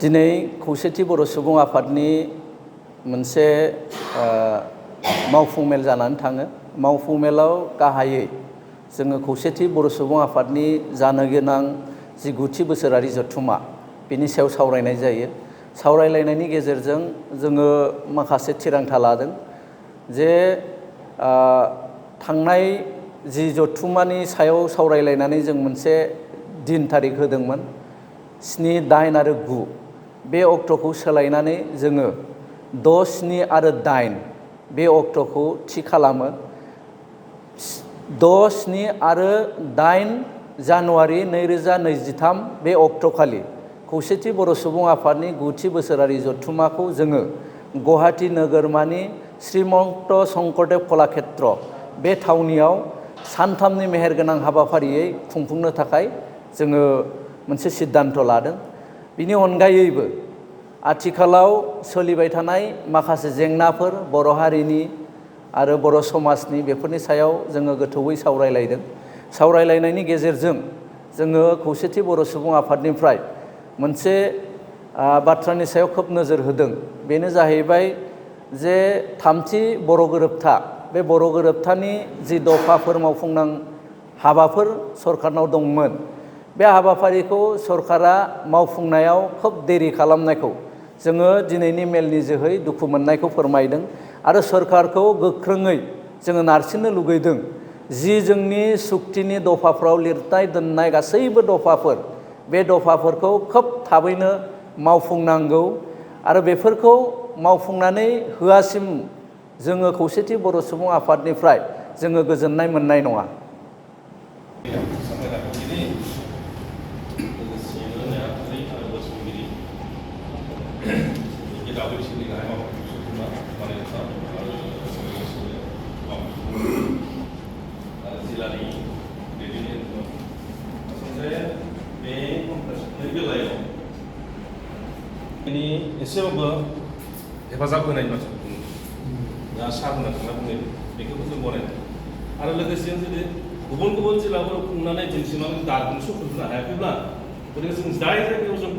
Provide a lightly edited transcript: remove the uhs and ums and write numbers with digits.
दिनै खौसेथि बर' सुबुं आफादनि मोनसे मावफुं मेल जानानै थाङो। मावफुं मेलाव गाहायै जोङो खौसेथि बर' सुबुं आफादनि जानो गोनां जि 9थि बोसोरारि जथुम्मा बेनि सायाव सावरायनाय जायो। सावरायलायनायनि गेजेरजों जोङो माखासे थिरांथा लादों जे थांनाय जि जथुम्मानि सायाव सावरायलायनानै जों मोनसे दिन थारिख होदोंमोन 7, 8 आरो 9 बे अक्ट'खौ सोलायनानै जोङो 6, 7 आरो 8 बे अक्ट'खौ थि खालामो। 6, 7 आरो 8 जानुवारि 2023 बे अक्ट'खालि खौसेथि बर' सुबुं आफादनि 9थि बोसोरारि जथुम्माखौ जोङो गुवाहाटी नोगोरमानि श्रीमन्त शंकरदेव कलाक्षेत्र बे थावनियाव सानथामनि मेहेरगोनां हाबाफारियै खुंफुंनो थाखाय जोङो मोनसे सिद्धांत लादों। बिनि अनगायैबो आथिखालाव सोलिबाय थानाय माखासे जेंनाफोर बर' हारिनि आरो बर' समाजनि बेफोरनि सायाव जोङो गोथौयै सावरायलायदों। सावरायलायनायनि गेजेरजों जोङो खौसेथि बर' सुबुं आफादनिफ्राय मोनसे बाथ्रानि सायाव खोब नोजोर होदों। बेनो जाहैबाय जे 3थि बर' गोरोबथा बे बर' गोरोबथानि जि दफाफोर मावफुंनां हाबाफोर सरकारनाव दंमोन बे हाबाफारिखौ सरकारा मावफुंनायाव खोब देरि खालामनायखौ जोङो दिनैनि मेलनि जोहै दुखु मोननायखौ फोरमायदों आरो सरकारखौ गोख्रोङै जोङो नारसिननो लुगैदों जि जोंनि सुक्तिनि दफाफ्राव लिरनाय दोननाय गासैबो दफाफोर बे दफाफोरखौ खोब थाबैनो मावफुंनांगौ आरो बेफोरखौ मावफुंनानै होआसिम जोङो खौसेथि बर' सुबुं आफादनिफ्राय जोङो गोजोननाय मोननाय नङा। एसेबाबो हेफाजाब होनाय बाथ्राखौ दा सार होनना थांना बुंनाय बेखौबो जों गनायदों आरो लोगोसे जुदि गुबुन गुबुन जिल्लाफोराव खुंनानै दिन्थिनानै दासिम सफैनो हायाखैब्ला गतिके जों जाय जायगायाव जों